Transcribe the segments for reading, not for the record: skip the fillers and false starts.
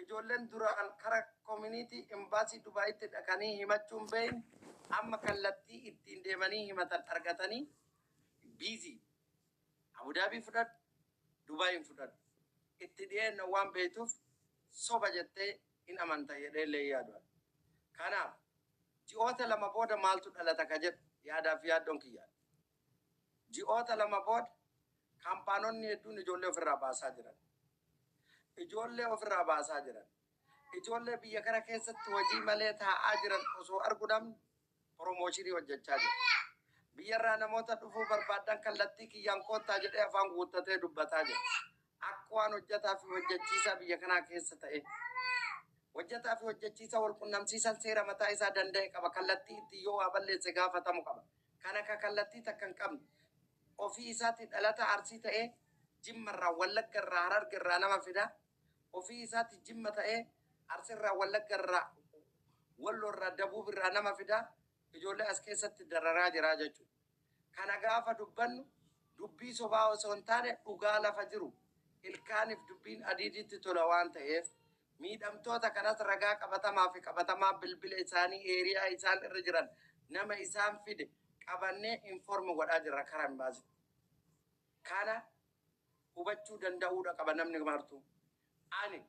Ijoolleen duraan kara community embassy Dubaayitti dhaqanii himachuu hin beekne amma kallattii ittiin deemanii himatan argatanii busy. Abu Dhabi fudhadhu, Dubaayin fudhadhu. Itti dhiyeenna waan beektuuf soba jettee hin amanta jedhee illee hin yaadu ani. Kanaaf ji'oota 2 booda maaltu dhalata ka jedhu yaadaa fi yaaddoon kiyya. Ji'oota 2 booda kaampaanonni hedduun ijoollee ofirraa baasaa jiran. Ijoollee ofirraa baasaa jiran. Ijoollee biyya kana keessatti hojii malee taa'aa jiran osoo argu namni promooshinii hojjechaa jira. Biyyarraa namoota dhufuu barbaaddan kallattii kiyyaan koottaa jedhee afaan guuttatee dubbataa jira. Akka waan hojjetaa fi hojjechiisaa biyya kanaa keessa ta'ee. Hojjetaa fi hojjechiisaa wal qunnamsiisan seera mataa isaa danda'e qaba. Kallattii ittiin yoo waa balleesse gaafatamu qaba. Kana ka kallattii takka hin qabne ofii isaatii dhalataa Arsii ta'ee Jimma irraa, Wallagga irraa, Hararge irraa nama fida. Ofii isaatii Jimma ta'ee Arsi irraa, Wallagga irraa, Walloo irraa, Dabuub irraa nama fida. Ijoollee as keessatti dararaa jira jechuudha. Kana gaafa dubbannu dubbii sobaa osoo hin taane dhugaa lafa jiru ilkaaniif dubbiin adiiditti tola waan ta'eef miidhamtoota kanas ragaa qabatamaa fi qabatamaa bilbila isaanii area isaan irra jiran nama isaan fide qabannee inform godhaa jirra karaa imbaasitti. Kana hubachuu danda'uudha qaba namni martuu. Ani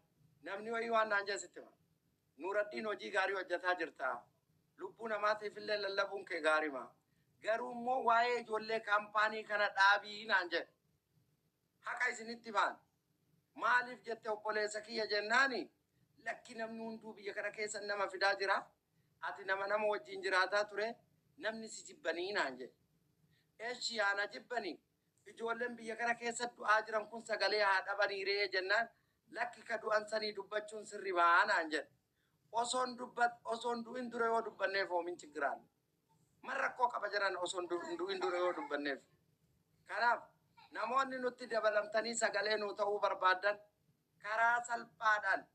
namni wayii waan naan jedhe sitti hima. Nuuraddiin hojii gaarii hojjetaa jirta. Lubbuu namaatiif illee lallabuun kee gaarima. Garuu immoo waa'ee ijoollee kaampaanii kana dhaabii naan jedhe. Haqa isinitti himaan. Maaliif jette obboleessa kiyya jennaani lakki namni hunduu biyya kana keessa nama fidaa jira. Ati nama nama wajjin jiraataa ture namni si jibbanii naan jedhe. Eshi yaa na jibbanii ijoolleen biyya kana keessa du'aa jiran kun sagalee haa dhabanii ree jennaan lakki ka du'an sanii dubbachuun sirrimaa naan jedhe. Osoon dubbat osoon du'in dura yoo dubbanneef hoo min chiggiraale. Man rakkoo qaba jedhan osoo hin du'in dura yoo dubbanneef. Kanaaf namoonni nutti dabalamtanii sagalee nuu ta'uu barbaaddan karaa salphaadhaan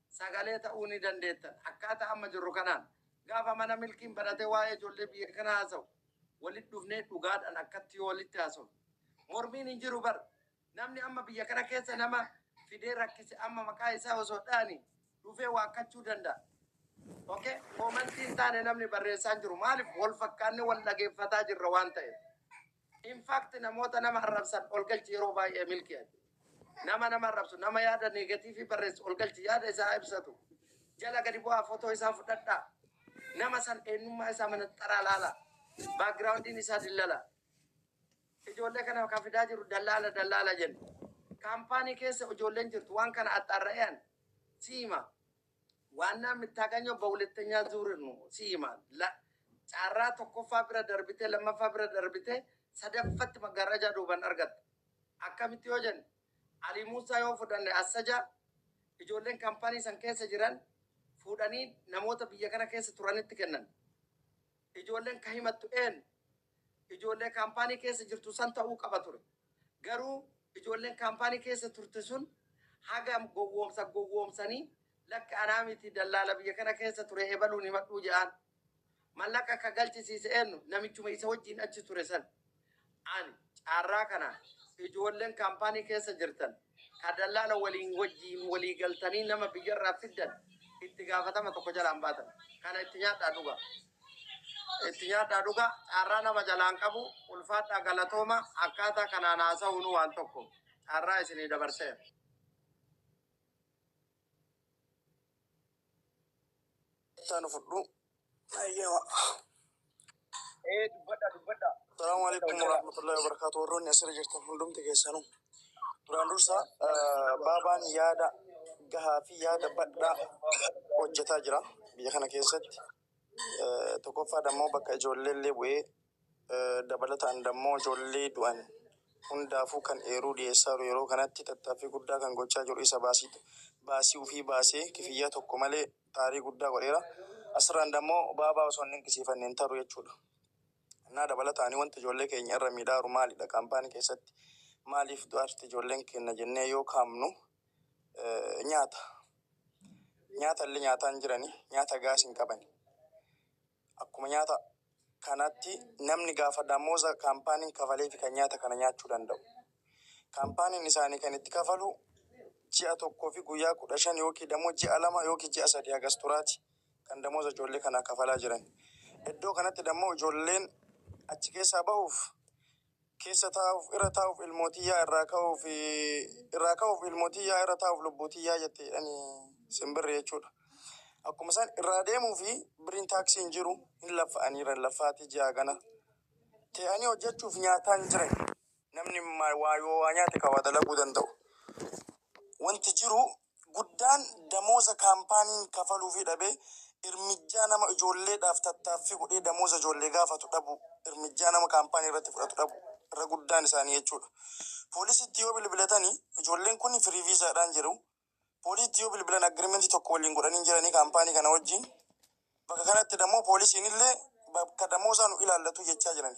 sagalee ta'uu ni dandeettan. Akkaataa amma jirru kanaan gaafa mana milkiin banatee waa'ee ijoollee biyya kanaa haasa'u walitti dhufnee dhugaadhaan akkatti yoo walitti haasofne. Mormiin hin jiru bar. Namni amma biyya kana keessa nama fidee rakkise amma maqaa isaa osoo dha'anii dhufee waakkachuu danda'a. Okay? Koomantii hin taane namni barreessaa hin jiru. Maaliif wal fakkaannee wal dhageeffataa jirra waan ta'eef. In fact namoota nama arrabsan ol galchi yeroo baay'ee milki ati. Nama nama arrabsu, nama yaada neegatiivii barreessu ol galchi yaada isaa ibsatu. Jala gadi bu'aa footoo isaa fudhadhaa. Nama san eenyummaa isaa manaxxaraa laala. Backgroundiin isaa dillala. Ijoollee kana kan fidaa jiru dallaala dallaala jenna. Kaampaanii keessa ijoolleen jirtu waan kana axxaarra'ee an si hima. Waannaa mittaaganyoo bawulettenyaa zuur nu si hima. La caarraa tokkoffaa bira darbitee lammaffaa bira darbitee sadaffatti maggaarrajaa duuban argatta. Akkamitti yoo jenne Alii Muusaa yoo fudhanne Assajaa ijoolleen kaampaanii san keessa jiran fuudhanii namoota biyya kana keessa turanitti kennan. Ijoolleen ka himattu eenyu? Ijoollee kaampaanii keessa jirtu san ta'uu qaba ture. Garuu ijoolleen kaampaanii keessa turte sun haga gowwoomsa gowwoomsanii lakki anaa miti dallaala biyya kana keessa ture ebaluun himadhuu jedhaan. Mallaqa ka galchisiise eenyu? Namichuma isa wajjin achi ture san. Ani caarraa kana ijoolleen kaampaanii keessa jirtan ka dallaala waliin wajjiin walii galtanii nama biyyarraa fiddan itti gaafatama tokko jalaan baatan. Kana itti nyaadhaa dhugaa. Itti nyaadhaa dhugaa caarraa nama jalaan qabu ulfaadhaa galatooma akkaataa kanaan haasa'uun waan tokko caarraa isinii dabarseera. Itti fudhu. Ayyawa. Ee dubbadha dubbadha. Salaamu alaikum Dubbadha. warahmatullahi wabarakatuh. Warroonni asirra jirtan hundumti keessanuu. Duraan dursa baabaan yaada gahaa fi yaada badhaa hojjetaa jira biyya kana keessatti. Tokkoffaa dammoo bakka ijoollee illee bu'ee dabalataan dammoo ijoollee du'an hundaafuu kan eeruu dhiyeessaa jiru yeroo kanatti tattaaffii guddaa kan gochaa jiru isa baasii baasii ofii baasee kifiyyaa tokko malee xaarii guddaa godheera. Asirraan dammoo baabaa osoo hin dinqisiifanne hin taru jechuudha. Innaa dabalataanii wanti ijoollee keenya irra miidhaa jiru maalidha? Kaampaanii keessatti maaliif du'aarti ijoolleen keenya jennee yoo kaamnu nyaata. Nyaata illee nyaataa hin jirani. Nyaata gaas hin qabani. Akkuma nyaata kanatti namni gaafa damooza kaampaaniin kafaleefi kan nyaata kana nyaachuu danda'u. Kaampaaniin isaanii kan itti kafalu Ji'a 1 fi guyyaa 15 yookiin dammoo ji'a 2 yookiin ji'a 3 hagas turaati kan damooza ijoollee kanaa kafalaa jiran. Iddoo kanatti dammoo ijoolleen achi keessaa bahuuf, keessa taa'uuf, irra taa'uuf ilmootiyyaa, irraa ka'uuf ilmootiyyaa, irra taa'uuf lubbuutiyyaa jette jedhanii simbirri jechuudha. Akkuma isaan irraa deemuu fi biriin taaksii hin jiru, hin laffa'anii laffaatii ji'a gana. Ta'anii hojjechuuf nyaataa hin jiran. Namni waa yoo waa nyaate kan waa dalaguu danda'u. Wanti jiru guddaan damooza kaampaaniin kafaluufii dhabee, irmijjaa nama ijoolleedhaaf tattaaffii godhee damooza ijoollee gaafatu dhabu, irmijjaa nama kaampaanii irratti fudhatu dhabu irra guddaan isaanii jechuudha. Poolisitti yoo bilbilatanii, ijoolleen kun free viisaadhaan jiru. Poolisitti yoo bilbilan, agreement tokko waliin godhanii jiranii kaampaanii kana wajjin. Bakka kanatti dammoo poolisiin illee bakka damoozaa nu ilaallatu jechaa jiran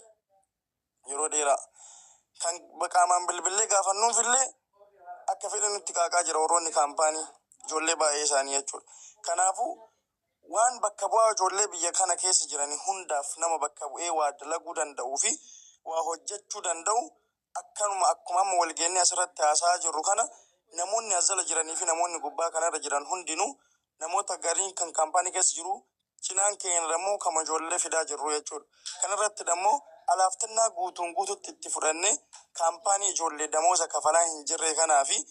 yeroo dheeraa. Kan qaamaan bilbillee gaafannuuf illee akka fedhan nutti qaaqaa jira warroonni kaampaanii ijoollee baay'ee isaanii jechuudha. Kanaafuu waan bakka bu'aa ijoollee biyya kana keessa jiran hundaaf nama bakka bu'ee waa dalaguu danda'uu fi waa hojjechuu danda'u, akkanuma akkuma amma wal geennee asirratti haasa'aa jirru kana, namoonni as jala jiranii fi namoonni gubbaa kanarra jiran hundinuu, namoota gariin kan kaampaanii keessa jiru, cinaan keenya immoo kan ijoollee fidaa jirru jechuudha. Kanarratti immoo alaaftinnaa guutuun guututti itti fudhannee, kaampaanii ijoollee damooza kafalaa hin jirre kanaa fi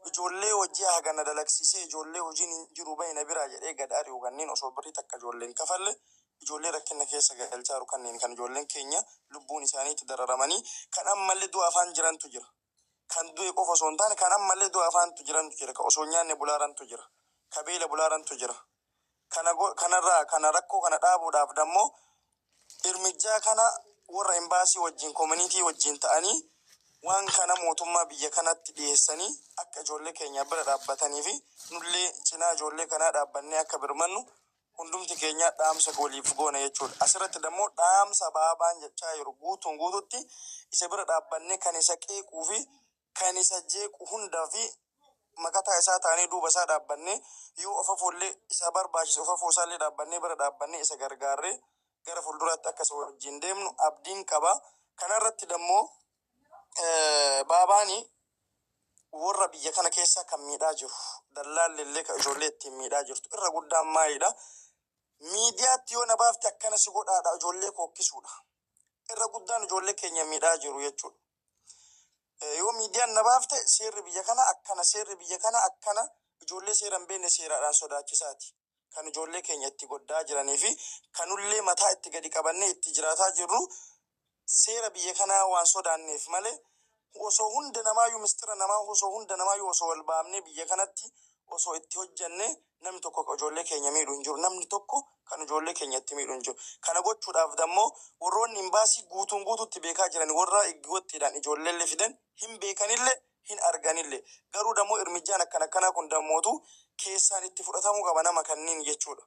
ijoollee hojii hagana dalagsiisee, ijoollee hojiin hin jiru bahina biraa jedhee gad ari'u kanneen, osoo birrii takka ijoolleen kafalle ijoollee rakkina keessa galchaa jiru kanneen, kan ijoolleen keenya lubbuun isaaniitti dararamanii, kan ammallee du'a afaan jirantu jira. Kan du'e qofa osoo hin taane, kan ammallee du'a afaantu jirantu jira. Kan osoo nyaanne bulaarantu jira. Ka beela bulaarantu jira. Kana kanarraa kana rakkoo kana dhaabuudhaaf dammoo irmijjaa kana warra imbaasii wajjin, community wajjin ta'anii waan kana mootummaa biyya kanatti dhiyeessanii akka ijoollee keenya bira dhaabbatanii fi nullee cinaa ijoollee kanaa dhaabbannee akka birmannu hundumti keenya dhaamsa waliif goona jechuudha. Asirratti dammoo dhaamsa baabaan jechaa jiru guutuun guututti isa bira dhaabbannee, kan isa qeequu fi kan isa jeequ hundaa fi makataa isaa taanee duuba isaa dhaabbannee, yoo ofafoollee isa barbaachisu ofafoo isaallee dhaabbannee, bira dhaabbannee isa gargaarree gara fuulduraatti akka isa wajjin deemnu abdiin qaba. Kanarratti dammoo baabaani warra biyya kana keessa kan miidhaa jiru, dallaalli kan ijoollee ittiin miidhaa jirtu irra guddaan maalidha? Miidiyaatti yoo na baafte akkana si godhaadha, ijoollee kookkisuudha. Irra guddaan ijoollee keenya miidhaa jiru jechuudha. Yoo miidiyaan na baafte seerri biyya kana akkana, seerri biyya kana akkana, ijoollee seera hin beekne seeraadhaan sodaachisaati. Kan ijoollee keenya itti goddaa jiranii fi kanullee mataa itti gadi qabannee itti jiraataa jirru seera biyya kanaa waan sodaanneef malee, osoo hunda namaayyuu mistira namaa, osoo hunda namaayyuu osoo wal baafnee biyya kanatti osoo itti hojjenne, namni tokko kan ijoollee keenya miidhu hin jiru. Namni tokko kan ijoollee keenya itti miidhu hin jiru. Kana gochuudhaaf dammoo warroonni imbaasii guutuun guututti beekaa jiran, warra iggottiidhaan ijoolleellee fidan hin beekanillee hin arganillee. Garuu dammoo irmijjaan akkana akkanaa kun dammootu keessaan itti fudhatamuu qaba nama kanniin jechuudha.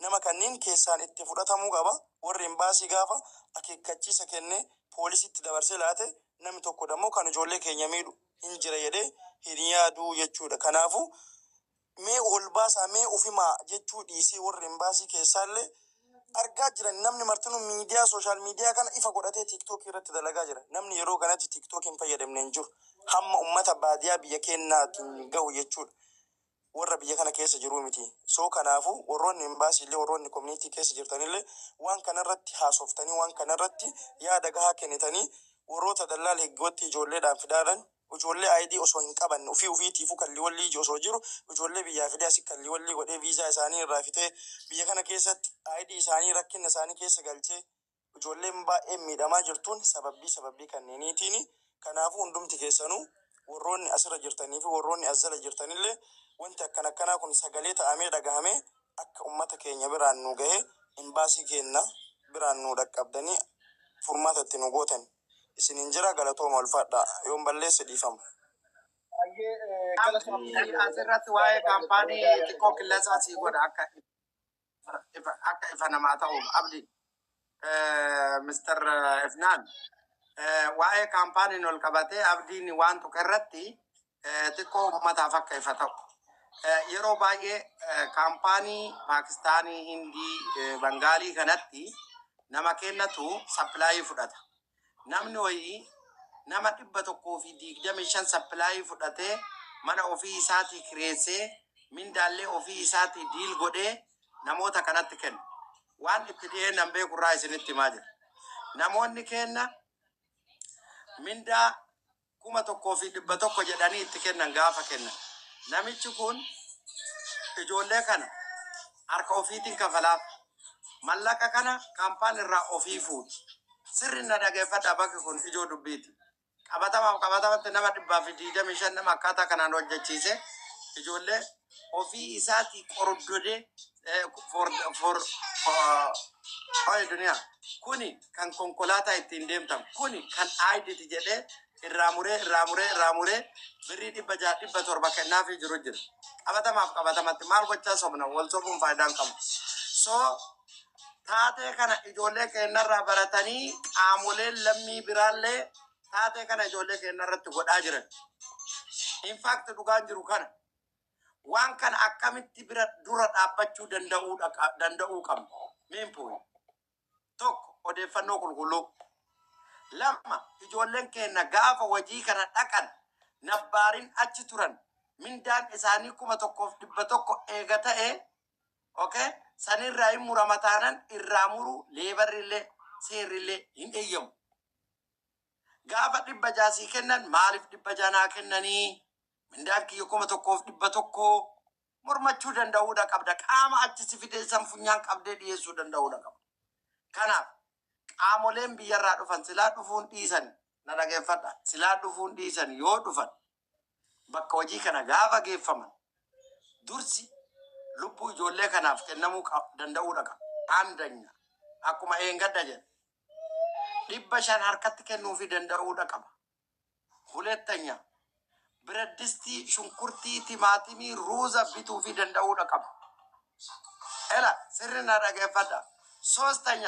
Nama kanniin keessaan itti fudhatamuu qaba. Warri imbaasii gaafa akeekkachiisa kennee poolisitti dabarsee laate, namni tokko dammoo kan ijoollee keenya miidhu hin jira jedhee hin yaaduu jechuudha. Kanaafuu mee ol baasaa, mee ufimaa jechuu dhiisee, warri imbaasii keessaallee argaa jiran, namni martinuu miidiyaa, social media kana ifa godhatee TikTokii irratti dalagaa jira. Namni yeroo kanatti TikTokii hin fayyadamne hin jiru. Hamma ummata baadiyaa biyya keenyaatiin gahu jechuudha. Warra biyya kana keessa jiru miti. So kanaafuu warroonni imbaasii illee, warroonni community keessa jirtanillee, waan kanarratti haasoftanii, waan kanarratti yaada gahaa kennitanii, warroota dallaala higgiwatti ijoolleedhaan fidaaran, ijoollee ID osoo hin qabanne, ofii ofiitiifuu kalli wallii osoo jiru ijoollee biyyaa fidee asii kalli wallii godhee viizaa isaanii irraa fixee, biyya kana keessatti ID isaanii rakkina isaanii keessa galchee ijoolleen baay'een miidhamaa jirtuun sababbii kanneeniitiin. Kanaafuu hundumti keessanuu, warroonni asirra jirtanii fi warroonni as jala jirtanillee, wanti akkana akkanaa kun sagalee ta'amee dhagahamee akka ummata keenya biraan nu gahee, imbaasii keenya biraan nu dhaqqabdanii furmaata itti nu gootan isinin jira. Galatooma, ulfaadha. Yoon balleesse dhiifama. Baay'ee galatoomii. Asirratti waa'ee kaampaanii xiqqoo qilleensaa sii godha akka ifa namaa ta'uuf, Abdi. Mr. Ifnaan, waa'ee kaampaaniin ol qabatee Abdiin waan tuqe irratti xiqqoo uummataaf akka ifa ta'u. Yeroo baay'ee kaampaanii Paakistaanii, Hindii, Bangaalii kanatti nama kennatu supply fudhata. Namni wayii nama 125 supply fudhatee Mana ofii isaatii kireessee, mindaallee ofii isaatii deal godhee namoota kanatti kenna. Waan itti dhiyeennan beekurraa isinitti himaa jira. Namoonni kenna mindaa 1100 jedhanii itti kennan gaafa kennan. Namichi kun ijoollee kana harka ofiitiin kafalaaf. Mallaqa kana kaampaan irraa ofii fuudhi. Sirri na dhageeffadha, bakki kun ijoo dubbiiti. Qabatamaaf qabatamatti nama 125 nama akkaataa kanaan hojjechiise, ijoollee ofii isaatii qordodee for for duniyaa kuni kan konkolaataa ittiin deemtan, kuni kan aayiditi jedhee irraa muree, irraa muree, irraa muree birrii 600, 700 kennaafii jiru jira. Qabatamaaf qabatamatti maal gochaa sobna? Wal sobuun faayidaan qabu. So taatee kana ijoollee keenyarraa baratanii qaamoleen lammii biraallee taatee kana ijoollee keenyarratti godhaa jiran. In fact, dhugaan jiru kana. Waan kana akkamitti bira dura dhaabbachuu danda'uu qabna? Main point. Tokko, odeeffannoo qulqulluu. Lama, ijoolleen keenya gaafa hojii kana dhaqan nabbaarin achi turan mindaan isaanii 1100 eega ta'e, okay, sanirraa hin murama taanan irraa muru labourrillee seerrillee hin eeyyamu. Gaafa 600 sii kennan maaliif 600 naa kennanii? Mindaan kiyya 1100 mormachuu danda'uudha qabda. Qaama achi si fidee san funyaan qabdee dhiyeessuu danda'uudha qabda. Kanaaf qaamoleen biyyarraa dhufan silaa dhufuun dhiisan, na dhageeffadha. Silaa dhufuun dhiisan, yoo dhufan bakka hojii kana gaafa geeffaman dursi lubbuu ijoollee kanaaf kennamuu danda'uudha qaba. አንደኛ akkuma eengadda jedhe 500 harkatti kennuufii danda'uudha qaba. ሁለተኛ biradistii, shunkurtii, timaatimii, ruuza bituufii danda'uudha qaba. Ela sirri na dhageeffadha. ሶስተኛ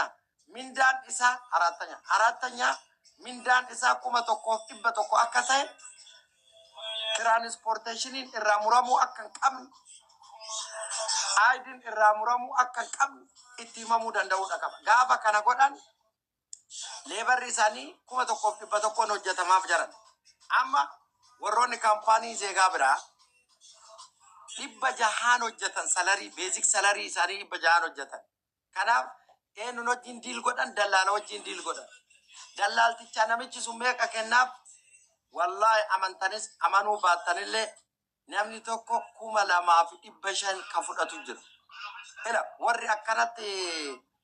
mindaan isaa, አራተኛ አራተኛ mindaan isaa 1100 akka ta'e, transportationiin irraa muramuu akka hin qabne, IDn irraa muramuu akka hin qabne itti himamuu danda'uudha qaba. Gaafa kana godhan labourri isaanii 1100n hojjetamaaf jiran. Amma warroonni kaampaanii zeegaa biraa 600n hojjetan, salary, basic salary isaanii 600n hojjetan. Kanaaf eenyuun wajjin deal godhan? Dallaala wajjin deal godhan. Dallaaltichaa namichi sun meeqa kennaaf? Wallaahi, amantanis amanuu baattanillee namni tokko 2500 ka fudhatu jira. Ila warri akkanatti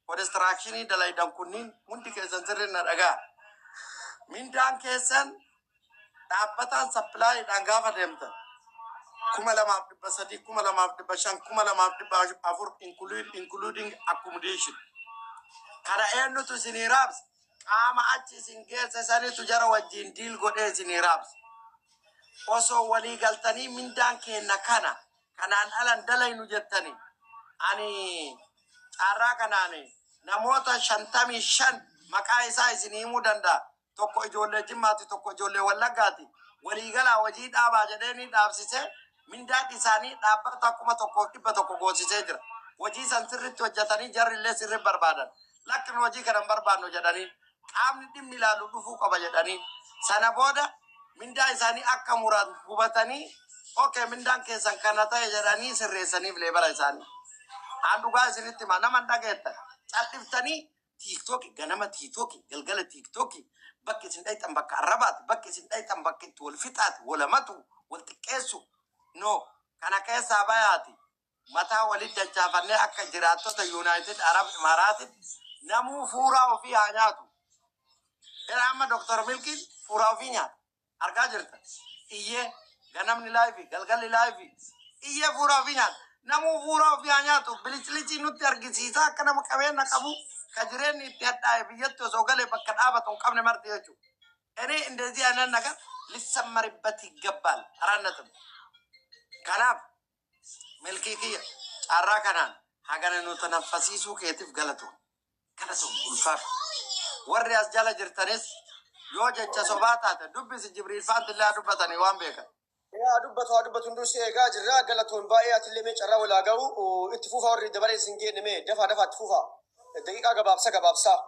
constructionii dalaydan kunniin hundi keessan sirri na dhagaa. Mindaan keessan dhaabbataan supplyiidhaan gaafa deemtan 2300, 2500, 2400, including accommodation. Kana eenyutu isinii raabsa? Qaama achi isin geesse sanitu jara wajjin deal godhee isinii raabsa. Osoo walii galtanii mindaan keenna kana kanaan alan dalaynu jettanii, ani carraa kanaan namoota 55 maqaa isaa isin himuu danda'a. Tokko ijoollee Jimmaati, tokko ijoollee Wallaggaati. Waliigalaa hojii dhaabaa jedhee ni dhaabsisee mindaan isaanii dhaabbata 1100 goosisee jira. Hojii san sirritti hojjetanii jarri illee sirri barbaadan. Lakkin, hojii kana hin barbaannu jedhanii, qaamni dhimmi ilaalu dhufuu qaba jedhanii, sana booda mindaa isaanii akka muran hubatanii, okay, mindaan keessan kana ta'e jedhanii sirreessaniif labora isaanii. Aan dhugaa isinitti hima, nama hin dhageettan. Calliftanii TikTokii ganama, TikTokii galgala, TikTokii bakki isin dhayxan bakka arrabaati, bakki isin dhayxan bakka itti wal fixaati, wal hamatu, wal xiqqeessu. No, kana keessaa bayaati. Mataa walitti dachaafannee akka jiraattota United Arab Emirates namuu fuuraa ofii haa nyaatu. Era amma Dr. Milkiin fuuraa ofii nyaata. Argaa jirta. Iyyee ganamni live, galgalli live. Iyyee fuuraa ofii nyaata. Namuu fuuraa ofii haa nyaatu. Biliclicii nutti argisiisa akka nama qabeenya qabu ka jireenyi itti hadhaa'e biyyatti osoo galee bakka dhaabatu hin qabne marti jechuudha. እኔ እንደዚህ አይነት ነገር ሊሰመርበት ይገባል። 4. Kanaaf Milkii kiyya, carraa kanaan hagana nu tanaffasiisuu keetiif galatoom. Galatoom, ulfaadhu. Warri as jala jirtanis yoo jecha sobaa taate dubbisi. Jibriil faantillee dubbatanii waan beekan. Yaa dubbatu, haa dubbatu, hunduu si eegaa jirra. Galatoon baay'ee. Atillee mee carraa walaa ga'u itti fufaa. Warri dabaree isin geenne mee dafaa dafaa itti fufaa. Daqiiqaa gabaabsa gabaabsaa.